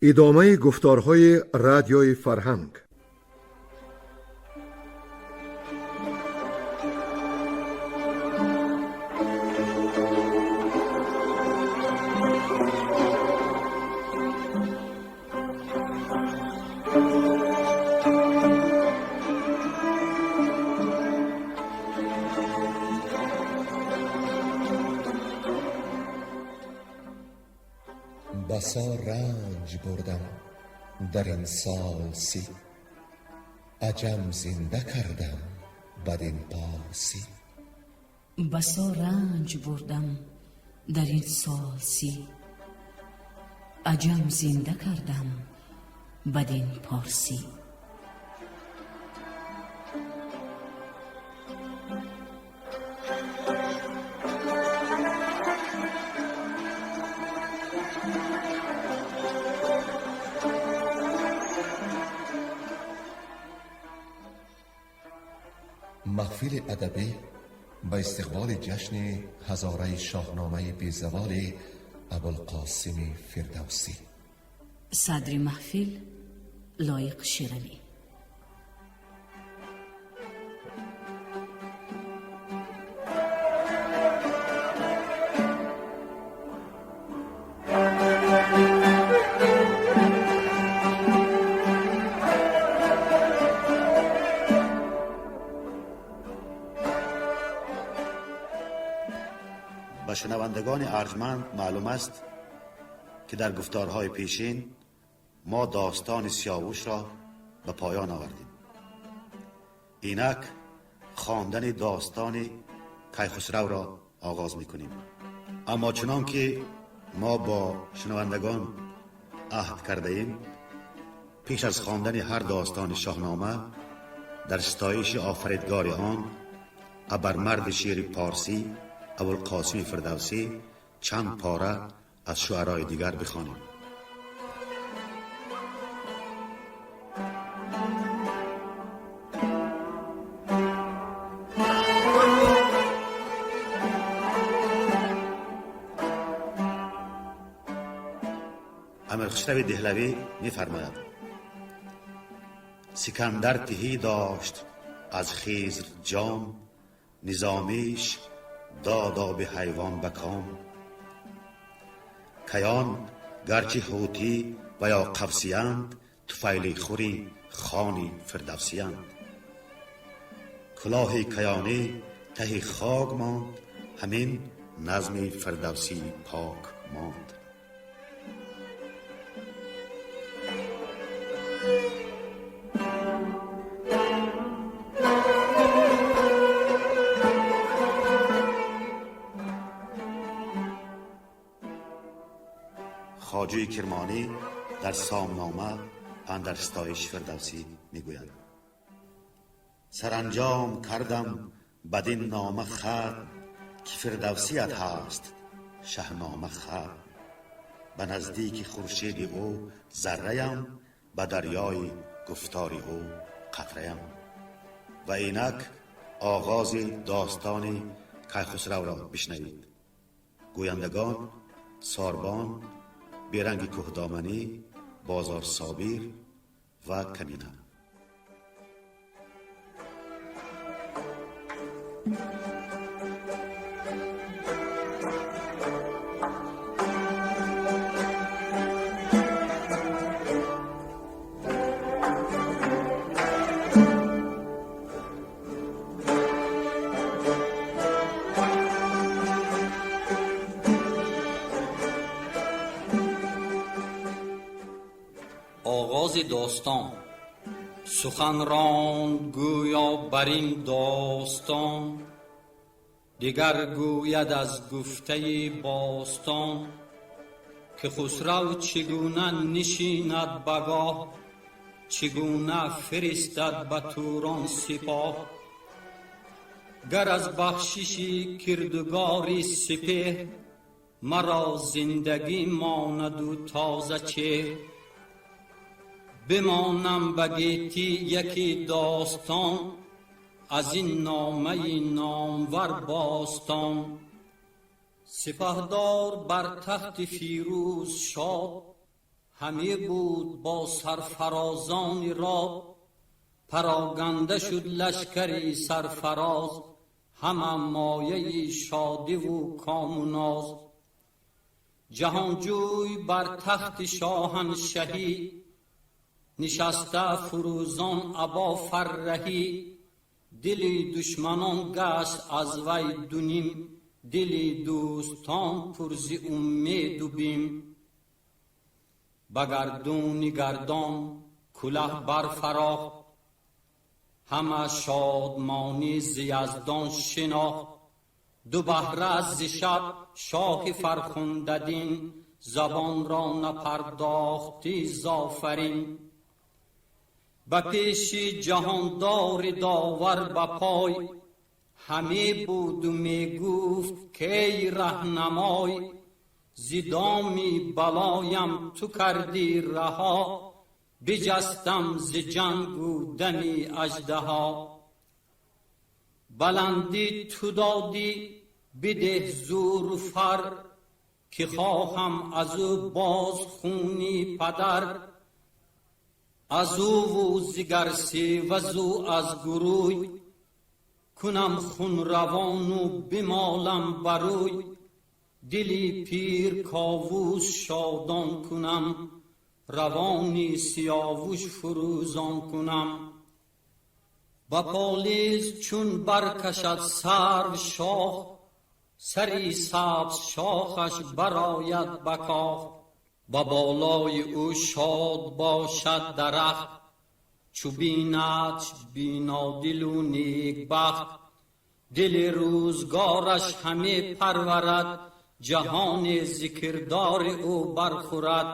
Идомаи гуфторҳои Радиои Фарҳанг. Басо ранҷ бурдам дар ин сол 30, аҷам зинда кардам бадин порсӣ. Басо ранҷ бурдам дар ин сол 30, аҷам зинда кардам бадин порсӣ. Маҳфили адабӣ ба истиқболи ҷашни ҳазораи шоҳномаи безаволи Абулқосими Фирдавсӣ. Садри маҳфил Лоиқ Шералӣ. Ба шунавандагони арҷманд маълум аст, ки дар гуфторҳои пешин мо достони Сиёвушро ба поён овардем. Инак хондани достони Кайхусравро оғоз мекунем. Аммо чунон ки мо бо шунавандагон аҳд кардаем, пеш аз хондани ҳар достони шоҳнома дар ситоиши офаридгори он абармарди шеъри порсӣ Абулқосими Фирдавсӣ чанд пора аз шуарои дигар бихонем. Амирхусрави Деҳлавӣ мефармояд: Сикандар тиҳӣ дошт аз Хизр ҷом, низомиш дод оби ҳайвон ба ком. Каён гарчи ҳутӣ ва ё қавсиянд, туфайли хури хони фирдавсиянд. Кулоҳи каёнӣ таҳи хок монд, ҳамин назми фирдавсии пок монд. Хоҷаи Кирмонӣ дар Сомнома андар ситоиши Фирдавсӣ мегӯяд: саранҷом кардам бадин нома хатм, ки фирдавсият ҳаст шаҳнома хатм. Ба наздики хуршеди ӯ зарраям, ба дарёи гуфтори ӯ қатраям. Ва инак оғози достони Кайхусравро бишнавед. Гӯяндагон Сорбон, Беранги Кӯҳдоманӣ, Бозор Собир ва Камина. Оғози достон. Сухан ронд гӯё бар ин достон, дигар гӯяд аз гуфтаи бостон, ки Хусрав чӣ гуна нишинад ба гоҳ, чӣ гуна фиристад ба Турон сипоҳ. Гар аз бахшиши кирдугори сипеҳ, маро зиндагӣ монаду тоза чеҳр. Бимонам ба гетӣ яке достон, аз ин номаи номвар бостон. Сипаҳдор бар тахти Фирӯз шод, Ҳаме буд бо сарфарозони роҳ, пароканда шуд лашкари сарфароз, ҳама мояи шодиву кому ноз. Ҷаҳонҷӯй бар тахти шоҳаншаҳӣ, нишаста фурӯзон або фарраҳӣ. Дили душманон гашт аз вай дуним, дили дӯстон пур зи умеду бим. Ба гардуни гардон кулаҳ барфарохт, ҳама шодмонӣ зи яздон шинохт. Ду баҳра зи шаб шоҳи фархундадин, забонро напардохтӣ зофарин. Ба пеши ҷаҳондори довар ба пой, ҳаме буду мегуфт кай раҳнамой. Зи доми балоям ту кардӣ раҳо, биҷастам зи ҷангу дами аждаҳо. Баландӣ ту додӣ бидеҳ зуру фар, ки хоҳам аз ӯ боз хуни падар. Аз ӯву зигарсевазу аз гурӯй, кунам хунравону бимолам барӯй. Дили пир ковус шодон кунам, равони сиёвуш фурӯзон кунам. Ба полиз чун баркашад сарв шох, сари сабз шохаш барояд ба кох. Ба болои ӯ шод бошад дарахт, чу бинадш бинодилу некбахт. Дили рӯзгораш ҳаме парварад, ҷаҳони зикрдори ӯ бархӯрад.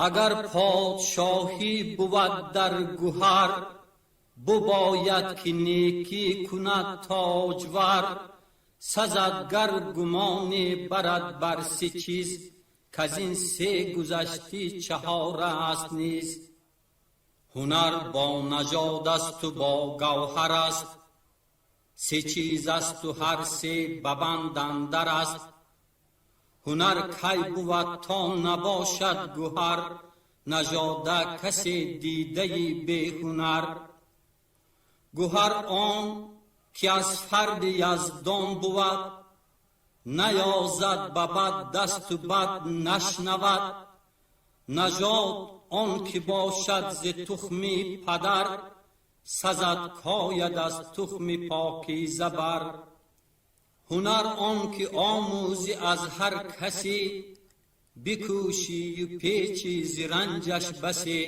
Агар подшоҳӣ бувад дар гуҳар, бубояд ки некӣ кунад тоҷвар. Сазад гар гумоне барад бар се чиз, каз ин се гузаштӣ чаҳор аст низ. Ҳунар бо нажод асту бо гавҳар аст, се чиз асту ҳар се ба банд андар аст. Ҳунар кай бувад то набошад гуҳар, нажода касе дидаи беҳунар. Гуҳар он ки аз фарди яздон бувад, наёзад ба бад дасту бад нашнавад. Нажод он ки бошад зи тухми падар, сазад кояд аз тухми покиза бар. Ҳунар он ки омӯзӣ аз ҳар касе, бикӯшию печи зи ранҷаш басе.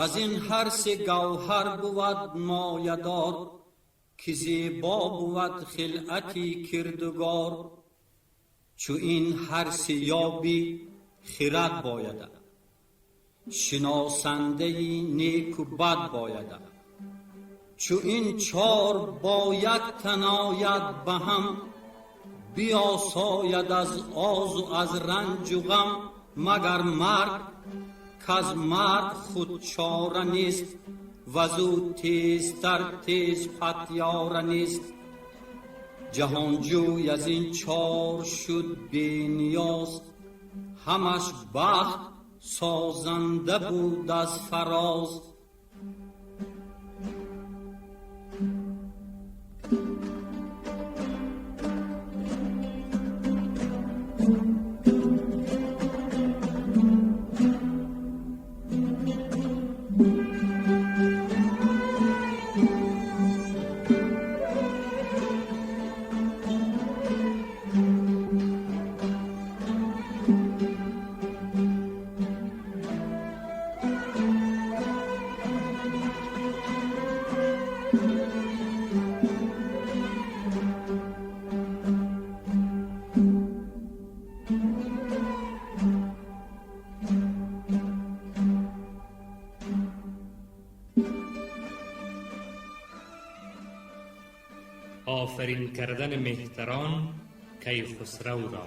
Аз ин ҳар се гавҳар бувад моядор, ки зебо бувад хилъати кирдугор. Чу ин ҳар се ёбӣ хирад бояда, шиносандаи неку бад бояда. Чу ин чор бо як тан ояд ба ҳам, биосояд аз озу аз ранҷу ғам. Магар марг, каз марг худ чора нест, вазу тезтар тез патёра нест. Ҷаҳонҷӯй аз ин чор шуд бениёз, ҳамаш бахт созанда буд аз фароз. آفرین کردن مهتران کیخسرو را.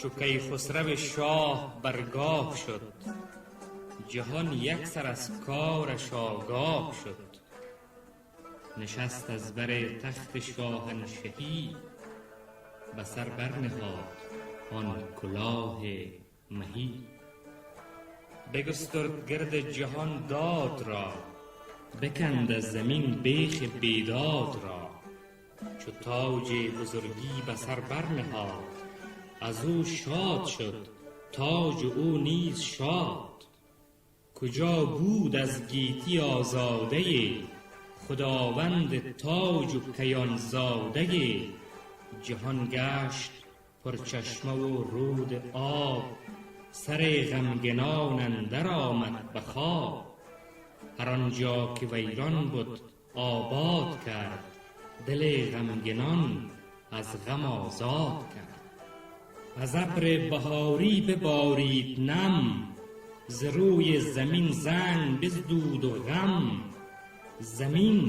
Чу Кайхусрави шоҳ баргоҳ шуд, ҷаҳон яксар аз кораш огоҳ шуд. Нишаст аз бари тахти шоҳаншаҳӣ, ба сар барниҳод он кулоҳи маҳӣ. Бигустурд гирди ҷаҳон дод ро, биканд аз замин бехи бедод ро. Чу тоҷи бузургӣ ба сар барниҳод, аз ӯ шод шуд тоҷ ӯ низ шод. Куҷо буд аз гетӣ озодае, худованд тоҷ ва киёнзодае. Ҷаҳон гашт пурчашма ва руди об, сари ғамгинон андар омад ба хоб. Ҳар он ҷо ки вайрон буд обод кард, дили ғамгинон аз ғам озод кард. Аз абри баҳорӣ биборид нам, зи рӯи замин занг бизудуд ғам. Замин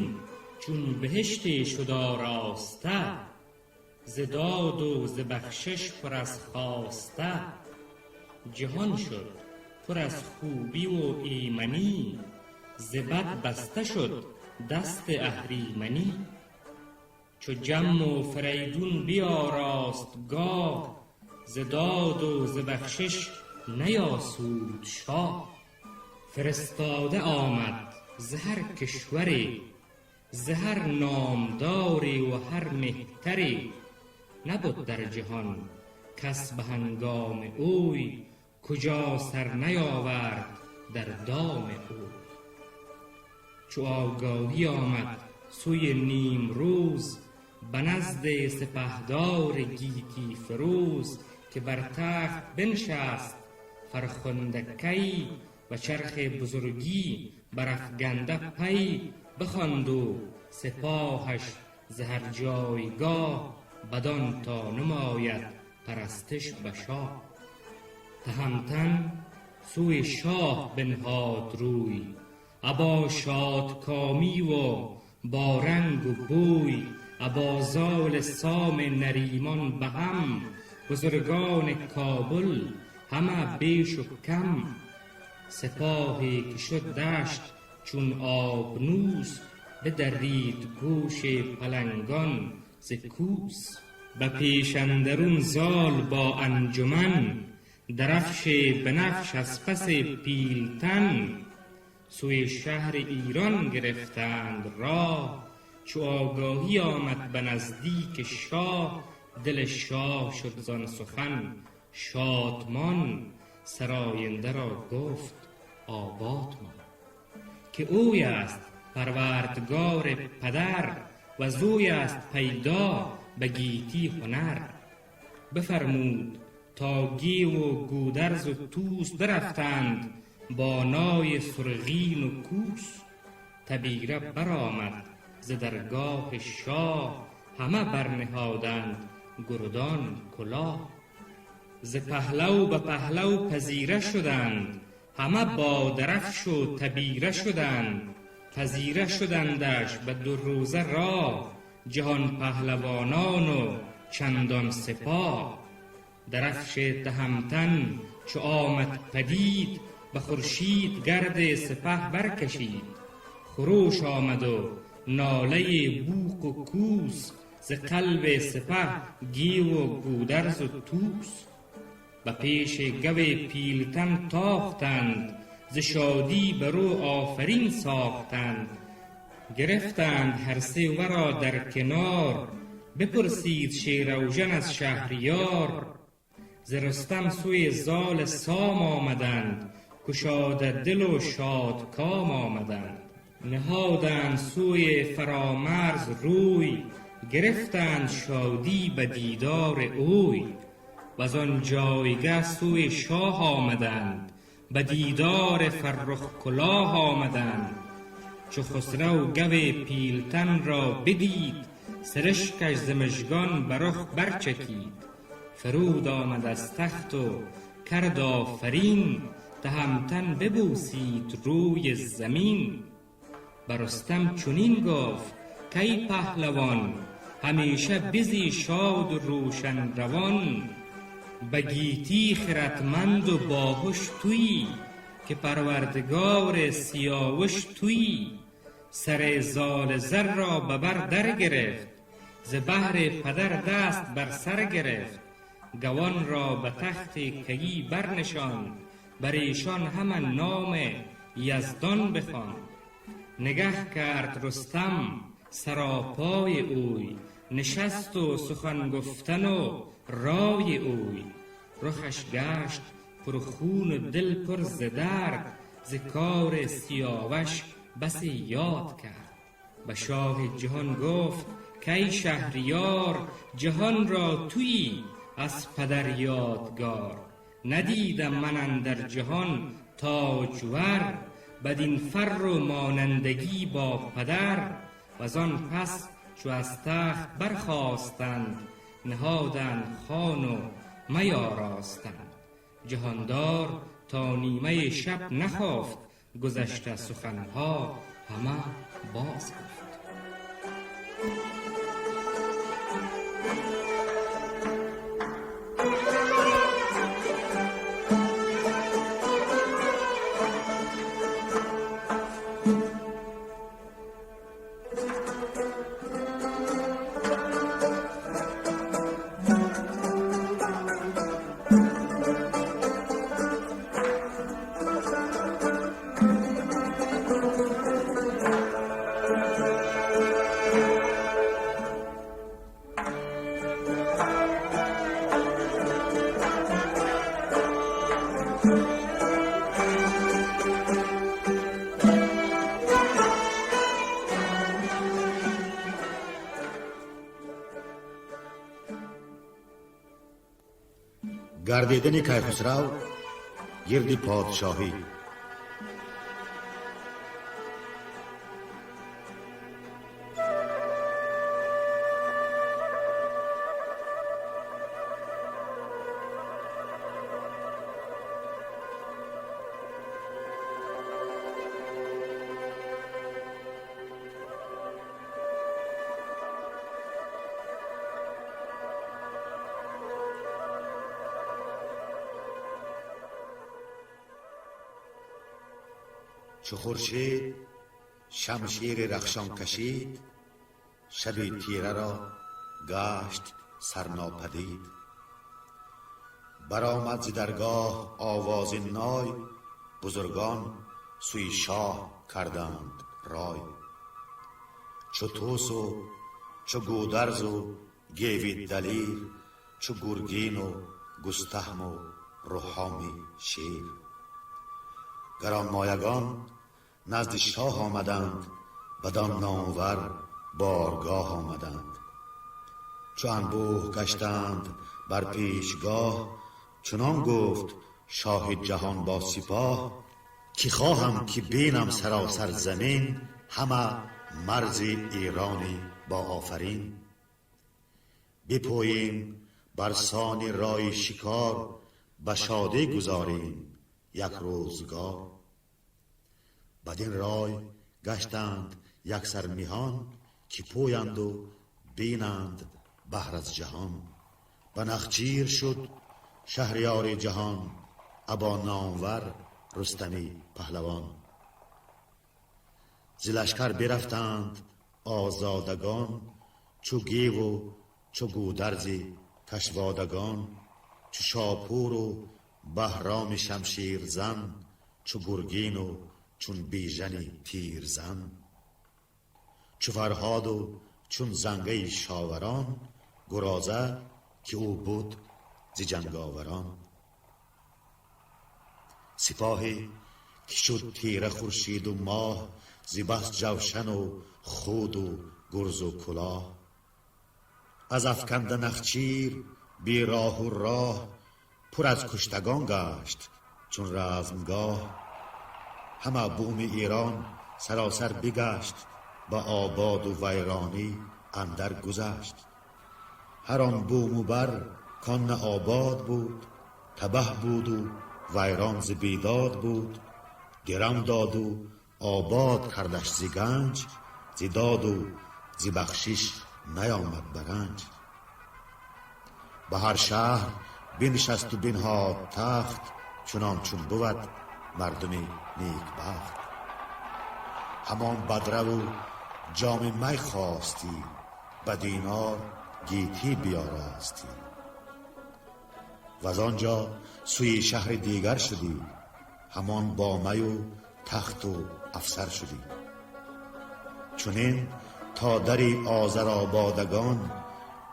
чун биҳиште шуд ороста, зи дод ва зи бахшиш пур аз хоста. Ҷаҳон шуд пур аз хубӣ ва эминӣ, зи бад баста шуд дасти аҳриманӣ. Чу Ҷам ва Фаридун биёрост гоҳ, зи дод ва зи бахшиш наёсуд шоҳ. Фиристода омад зи ҳар кишваре, зи ҳар номдоре ва ҳар меҳтаре. Набуд дар ҷаҳон кас ба ҳангоми ӯй, куҷо сар наёвард дар доми ӯ. Чу огоҳӣ омад сӯи нимрӯз, ба назди сипаҳдори гетӣ фурӯз, ки бар тахт биншаст фархунда кай, ва чархи бузургӣ барафганда пай. Бихонд ӯ сипоҳаш зи ҳар ҷойгоҳ, бадон то намояд парастиш ба шоҳ. Таҳамтан сӯи шоҳ бинҳод рӯй, або шодкомӣ ва бо ранг ва бӯй. Або золи Соми Наримон ба ҳам, бузургони Кобул ҳама беш ва кам. Сипоҳе ки шуд дашт чун обнӯс, бидарид гӯши палангон зи кӯс. Ба пеш андарун зол бо анҷуман, дарafши банафш аз паси пилтан. Сӯи шаҳри Эрон гирифтанд роҳ, чу огоҳӣ омад ба наздики шоҳ. Дили шоҳ шуд зон сухан шодмон, сароянда ро гуфт обод мон. Ки ӯй аст парвардгори падар, ва зӯй аст пайдо ба гетӣ ҳунар. Бифармуд то Гев ва Гударз ва Тӯс, бирафтанд бо ной сурғин ва кӯс. Табира баромад зи даргоҳи шоҳ, ҳама барниҳоданд гардон кулоҳ. Зи паҳлав ба паҳлав пазира шуданд, ҳама бо дарафш ва табира шуданд. Пазира шудандаш ба ду рӯза роҳ, ҷаҳон паҳлавонон ва чандон сипоҳ. Дарафши Таҳамтан чу омад падид, ба хуршед гарди сипаҳ баркашид. Хурӯш омад ва нолаи бӯқ ва кӯс, зи қалби сипаҳ Гев ва Гударз ва Тӯс. Ба пеши Гави Пилтан тохтанд, зи шодӣ бар ӯ офарин сохтанд. Гирифтанд ҳар се варо дар канор, бипурсид Шеравжан аз шаҳриёр. Зи Рустам сӯи золи Сом омаданд, кушода дил ва шодком омаданд. Ниҳоданд сӯи Фаромарз рӯй, гирифтанд шодӣ ба дидори ӯй. Ваз он ҷойгаҳ сӯи шоҳ омаданд, ба дидори фаррух кулоҳ омаданд. Чу Хусрав Гави Пилтан ро бидид, сиришкаш зи мижгон ба рух барчакид. Фуруд омад аз тахт ва кард офарин, Таҳамтан бибӯсид рӯи замин. Ба Рустам чунин гуфт кай паҳлавон, ҳамеша бизӣ шод ва рӯшан равон. به گیتی خردمند و باهوش تویی، که پروردگار سیاوش تویی. سر زال زر را به بر در گرفت، ز بهر پدر دست بر سر گرفت. گوان را به تخت کیی برنشاند، بر ایشان همه نام یزدان بخواند. نگه کرد رستم سراپای اوی، نشست و سخن گفتن و رای اوی. رخش گشت پر خون و دل پر ز درد، ز کار سیاوش بسی یاد کرد. به شاه جهان گفت کای شهریار، جهان را تویی از پدر یادگار. ندیدم من اندر جهان تاجور، بدین فر و مانندگی با پدر. وزان پس چو از تخت برخاستند، نهادند خوان و میاراستند. جهاندار تا نیمه شب نخفت، گذشته سخنها همه باز گفت. Гардидани Кайхусрав гирди подшоҳӣ. Чу хуршед шамшери рахшон кашид, шаби тираро гашт сарнопадид. Баромад зи даргоҳ овози ной, бузургон сӯи шоҳ карданд рой. Чу тӯсу чу гударзу геви далир, чу гургину густаҳму рӯҳоми шер. Гаронмоягон назди шоҳ омаданд, бадон номвар боргоҳ омаданд. Чу анбӯҳ гаштанд бар пешгоҳ, чунон гуфт шоҳи ҷаҳон бо сипоҳ, ки хоҳам ки бинам саросар замин, ҳама марзи эрони бо офарин. Бипӯем бар сони рои шикор, ба шодӣ гузорем як рӯзгор. Бадин рой гаштанд яксар миҳон, ки пӯянду бинанд баҳр аз ҷаҳон. Ба нахчир шуд шаҳриёри ҷаҳон, або номвар Рустами паҳлавон. Зи лашкар бирафтанд озодагон, чу геву чу гударзи кашводагон, чу шопуру баҳроми шамширзан, чу гургину чун бижани тирзан, чу фарҳоду чун зангаи шоварон, гуроза ки ӯ буд зи ҷанговарон. Сипоҳе ки шуд тира хуршиду моҳ, зи бас ҷавшану худу гурзу кулоҳ. Аз афканда нахчир бе роҳу роҳ, пур аз куштагон гашт чун размгоҳ. Ҳама буми Эрон саросар бигашт, ба ободу вайронӣ андар гузашт. Ҳар он буму бар кон на обод буд, табаҳ буду вайрон зи бедод буд. Дирам доду обод кардаш зи ганҷ, зи доду зи бахшиш наёмад ба ранҷ. Ба ҳар шаҳр Биншаст у бинҳод тахт, чунон чун бувад мардуми некбахт. Ҳамон бадраву ҷоми май хостӣ, ба динор гетӣ биёрастӣ. Ваз он ҷо сӯи шаҳри дигар шудӣ, ҳамон бо маю тахту афсар шудӣ. Чунин то дари Озарободагон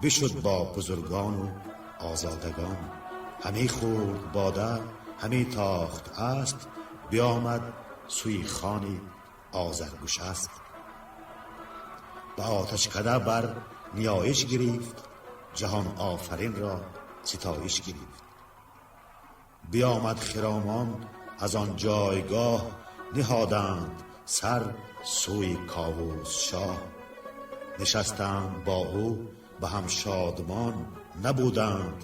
бишуд бо бузургону озодагон. Ҳамӣ хӯрд бода, ҳамӣ тохт асп, биомад сӯи хони Озаргушасп. Ба оташкада бар ниёиш гирифт, ҷаҳон офарин ро ситоиш гирифт. Биомад хиромон аз он ҷойгоҳ, ниҳоданд сар сӯи Ковус шоҳ. Нишастанд бо ӯ ба ҳам шодмон, набуданд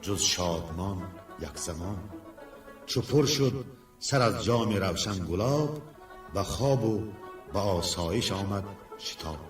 ҷуз шодмон як замон. Чу пур шуд сар аз ҷоми равшан гулоб, ба хобу ба осоиш омад шитоб.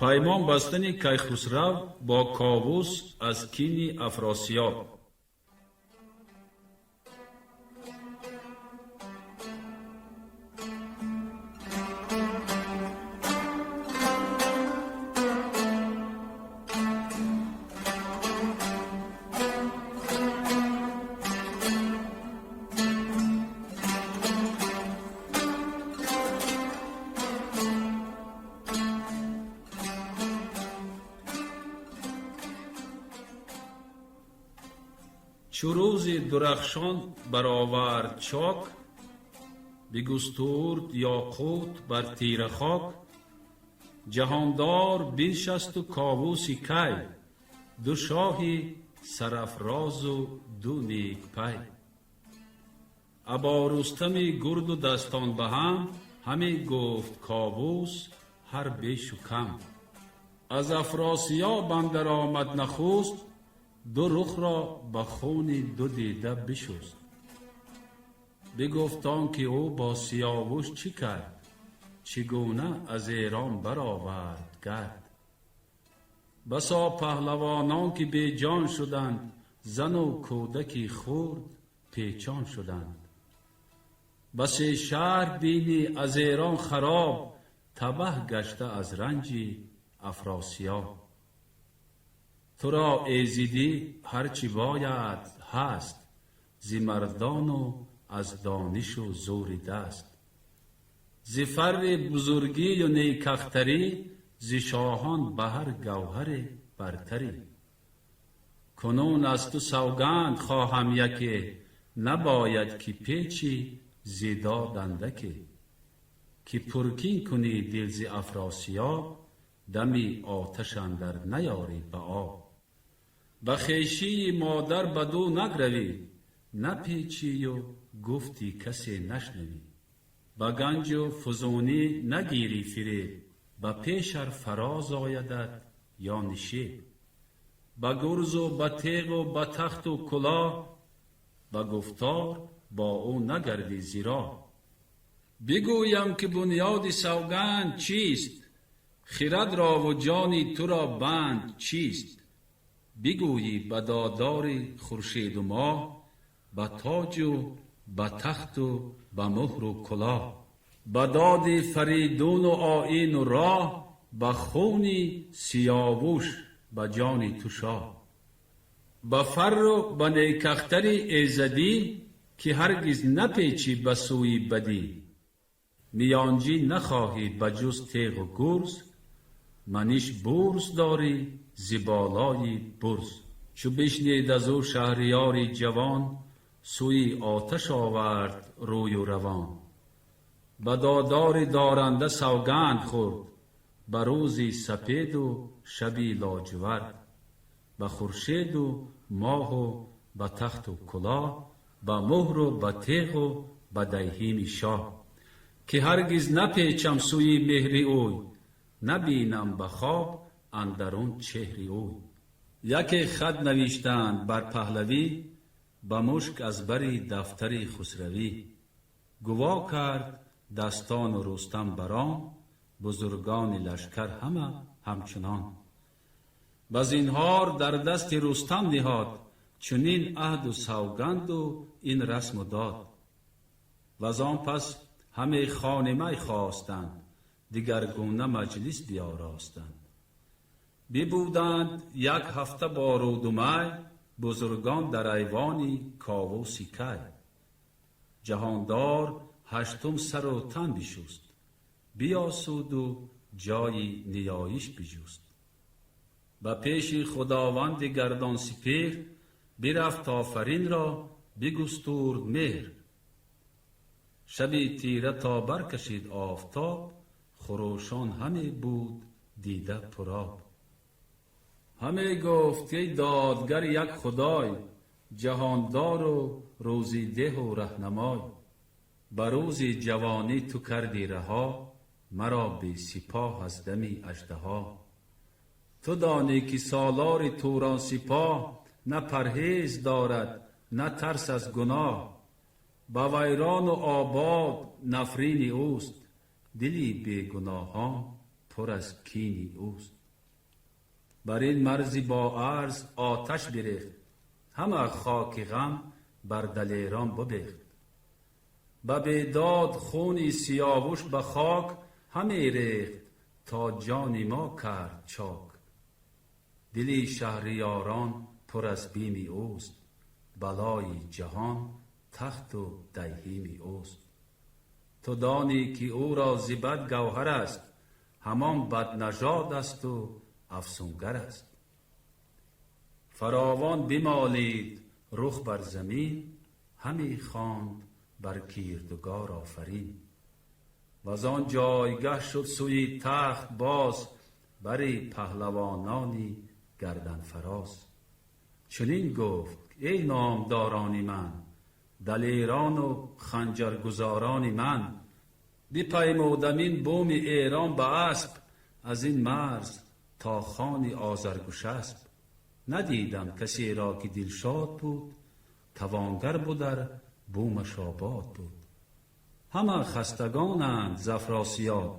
Паймон бастани Кайхусрав бо Ковус аз кини Афросиёб. Чу рӯзи дурахшон баровард чок, бигустурд ёқут бар тира хок. Ҷаҳондор биншасту Ковуси кай, ду шоҳи сарафрозу ду некпай. Або Рустами гурду дастон ба ҳам, ҳаме гуфт Ковус ҳар бешу кам. Аз Афросиёб андар омад нахуст, ду рухро ба хуни ду дида бишуст. Бигуфт он ки ӯ бо Сиёвуш чӣ кард, чӣ гуна аз Эрон баровард гард. Басо паҳлавонон ки беҷон шуданд, зану кӯдаки хурд печон шуданд. Басе шаҳр бинӣ аз Эрон хароб, табаҳ гашта аз ранҷи Афросиёб. Туро эзидӣ ҳарчи бояд ҳаст, зи мардону аз донишу зӯри даст. Зи фарри бузургию некахтарӣ, зи шоҳон ба ҳар гавҳаре бартарӣ. Кунун аз ту савганд хоҳам яке, набояд ки печӣ зи дод андаке. Ки пуркин кунӣ дил зи Афросиёб, дами оташ андар наёрӣ ба об. Ба хешии модар бадӯ награвӣ, напечию гуфти касе нашнавӣ. Ба ганҷу фузунӣ нагирӣ фиреб, ба пеш ар фароз оядат ё нишеб. Ба гурзу ба теғу ба тахту кулоҳ, ба гуфтор бо ӯ нагардӣ зи роҳ. Бигӯям ки бунёди савганд чист, хирад рову ҷони туро банд чист. Бигӯӣ ба додори хуршеду моҳ, ба тоҷу ба тахту ба муҳру кулоҳ. Ба доди Фаридуну оину роҳ, ба хуни Сиёвуш, ба ҷони ту шоҳ. Ба фарру ба некахтари эзадӣ, ки ҳаргиз напечӣ ба сӯи бадӣ. Миёнҷӣ нахоҳӣ ба ҷуз теғу гурз, маниш бурз дорӣ зи болои бурз. Чу бишнид аз ӯ шаҳриёри ҷавон, сӯи оташ овард рӯю равон. Ба додори доранда савганд хӯрд, ба рӯзи сапеду шаби лоҷувард, ба хуршеду моҳу ба тахту кулоҳ, ба муҳру ба теғу ба дайҳими шоҳ. Ки ҳаргиз напечам сӯи меҳри ӯй, набинам ба хоб андарун чеҳри ӯй. Яке хат навиштанд бар паҳлавӣ, ба мушк аз бари дафтари Хусравӣ. Гуво кард дастону Рустам барон, бузургони лашкар ҳама ҳамчунон. Ба зинҳор дар дасти Рустам ниҳод, чунин аҳду савганду ин расму дод. Ваз он пас ҳаме хони май хостанд, дигаргуна маҷлис биёростанд. Бибуданд як ҳафта бо руду май, бузургон дар айвони Ковуси Кай. Ҷаҳондор ҳаштум сару тан бишуст, биёсуду ҷои ниёиш биҷуст. Ба пеши худованди гардон сипеҳр бирафт, офаринро бигустурд меҳр. Шаби тира то баркашид офтоб, хурӯшон ҳаме буд дида пуроб. Ҳаме гуфт: эй додгар як худой, ҷаҳондору рӯзидеҳу раҳнамой, ба рӯзи ҷавонӣ ту кардӣ раҳо маро бесипоҳ аз дами аждаҳо. Ту донӣ ки солори Турон сипоҳ на парҳез дорад, на тарс аз гуноҳ. Ба вайрону обод нафрини ӯст, дили бегуноҳон пур аз кини ӯст. Бар ин марзи бо арз оташ бирехт, ҳама хоки ғам бар далерон бибехт. Ба бедод хуни Сиёвуш ба хок ҳаме рехт, то ҷони мо кард чок. Дили шаҳриёрон пур аз бими ӯст, балои ҷаҳон тахту дайҳими ӯст. Ту донӣ ки ӯро зи бад гавҳар аст, ҳамон баднажод асту афсунгар аст. Фаровон бимолид рух бар замин, ҳаме хонд бар кирдугор офарин. Ваз он ҷойгаҳ шуд сӯи тахт боз, бари паҳлавонони гарданфароз. Чунин гуфт: эй номдорони ман, далерону ханҷаргузорони ман, бипаймудам ин буми Эрон ба асп, аз ин марз то хони Озаргушасп. Надидам касеро ки дилшод буд, тавонгар будар бумаш обод буд. Ҳама хастагонанд з Афросиёб,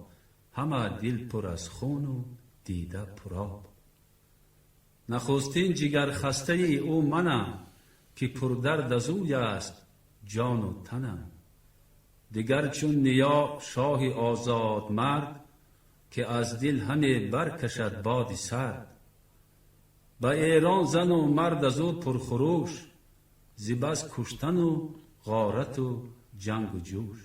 ҳама дил пур аз хуну дида пуроб. Нахустин ҷигархастаи ӯ манам, ки пурдард аз ӯй аст ҷону танам. Дигар чун ниё шоҳи озодмард, ки аз дил ҳаме баркашад боди сард. Ба Эрон зану мард аз ӯ пурхурӯш, Зи бас куштану ғорату ҷангу ҷӯш.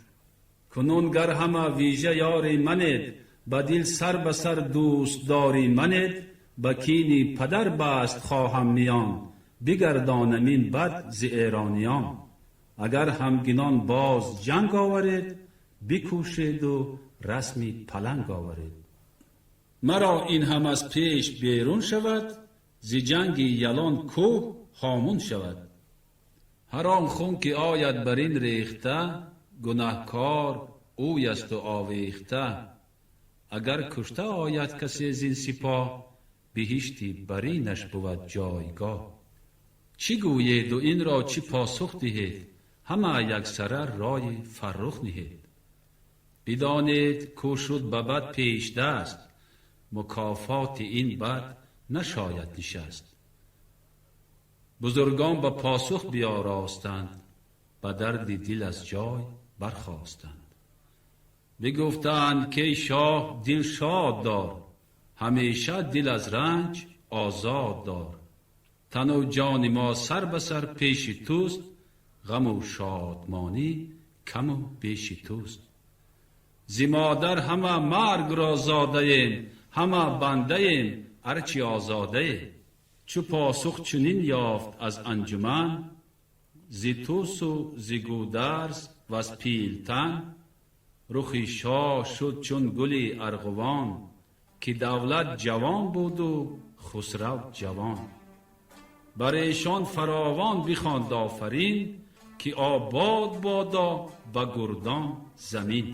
Кунун гар ҳама вижа ёри манед, ба дил сар ба сар дӯстдори манед, ба кини падар баст хоҳам миён, бигардонам ин бад зи эрониён. Агар ҳамгинон боз ҷанг оваред, бикӯшеду расми паланг оваред. Маро ин ҳам аз пеш берун шавад, зи ҷанги ялон кӯҳ ҳомун шавад. Ҳар он хун ки ояд бар ин рехта, гунаҳкор ӯясту овехта. Агар кушта ояд касе зин сипоҳ, биҳишти баринаш бувад ҷойгоҳ. Чӣ гӯеду инро чӣ посух диҳед, ҳама яксара рои фаррух ниҳед. Бидонед, ку шуд ба бад пешдаст, мукофоти ин бад нашояд нишаст. Бузургон ба посух биёростанд, ба дарди дил аз ҷой бархостанд. Бигуфтанд, ки шоҳ, дил шод дор, ҳамеша дил аз ранҷ озод дор. Тану ҷони мо сар ба сар пеши туст, ғаму шодмонӣ каму беши туст. Зи модар ҳама маргро зодаем, ҳама бандаем, арчи озодаем. Чу посух чунин ёфт аз анҷуман, зи тӯсу зи гӯдарз ваз пилтан, рухи шоҳ шуд чун гули арғувон, ки давлат ҷавон буду хусрав ҷавон. Бар эшон фаровон бихонд офарин, ки обод бодо ба гурдон замин.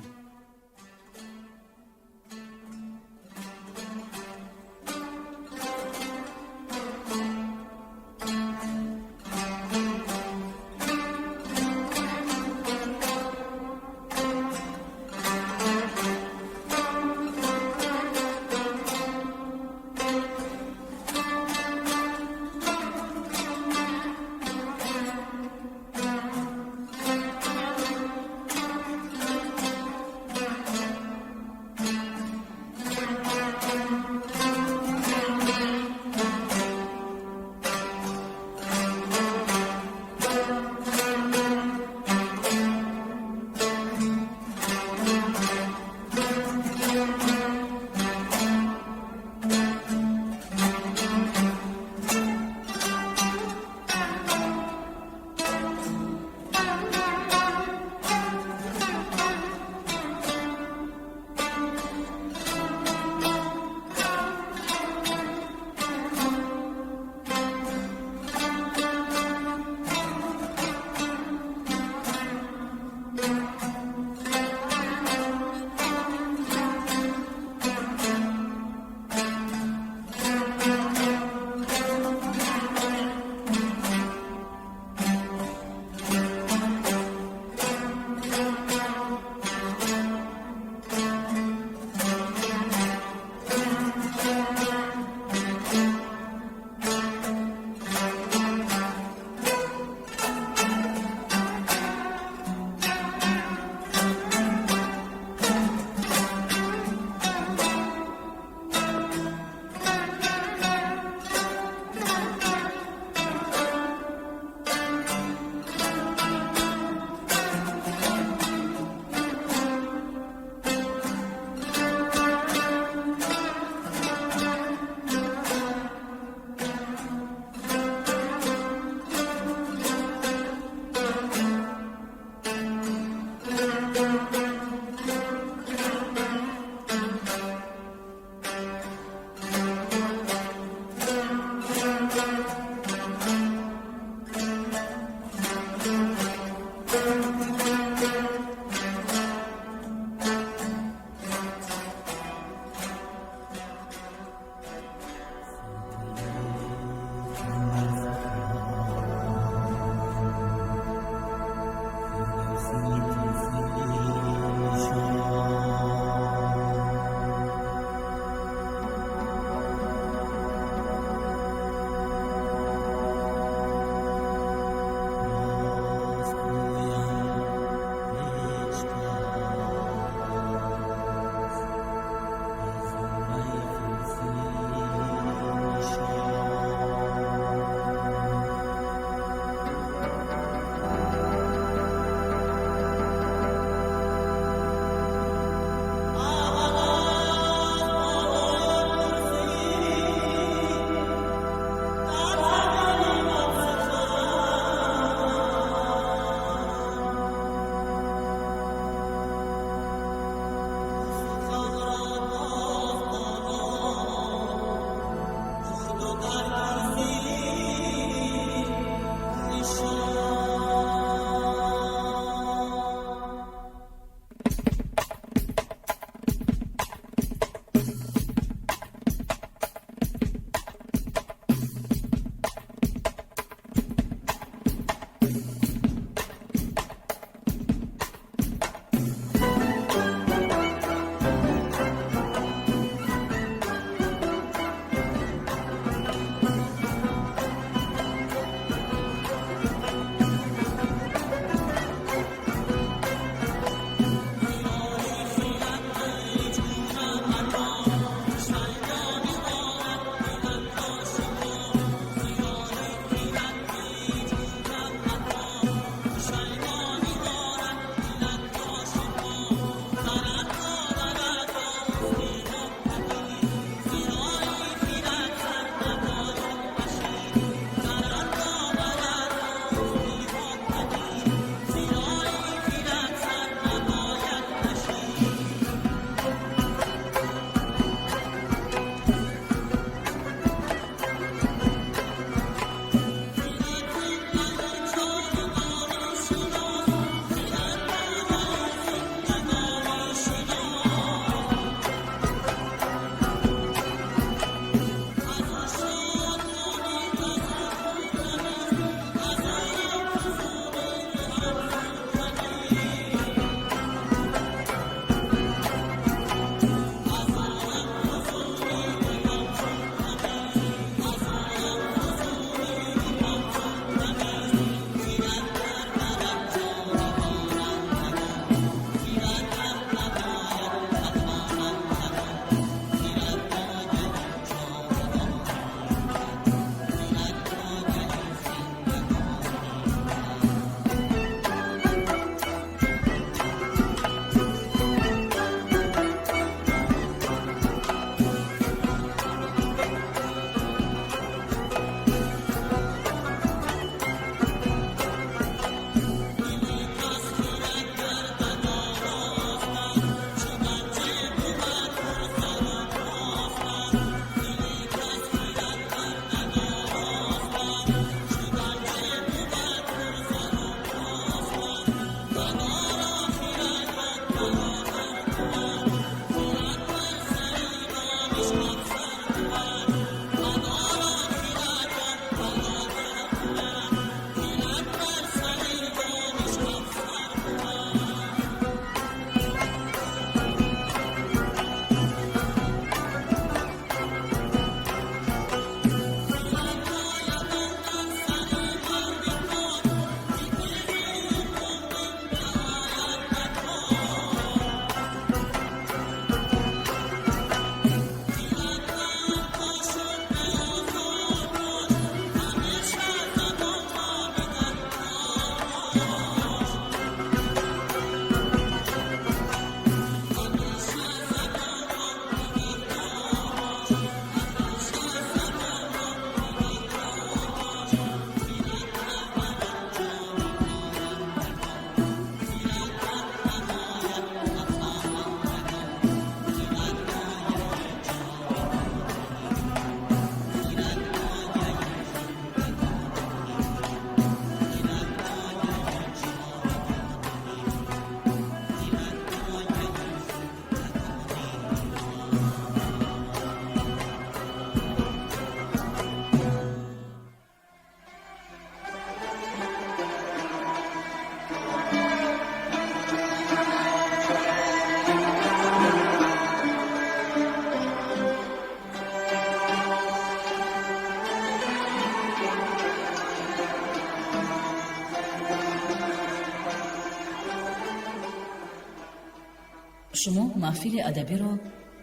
Шумо маҳфили адабиро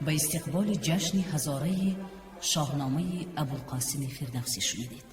ба истиқболи ҷашни ҳазораи Шоҳномаи Абулқосими Фирдавсӣ шунидед.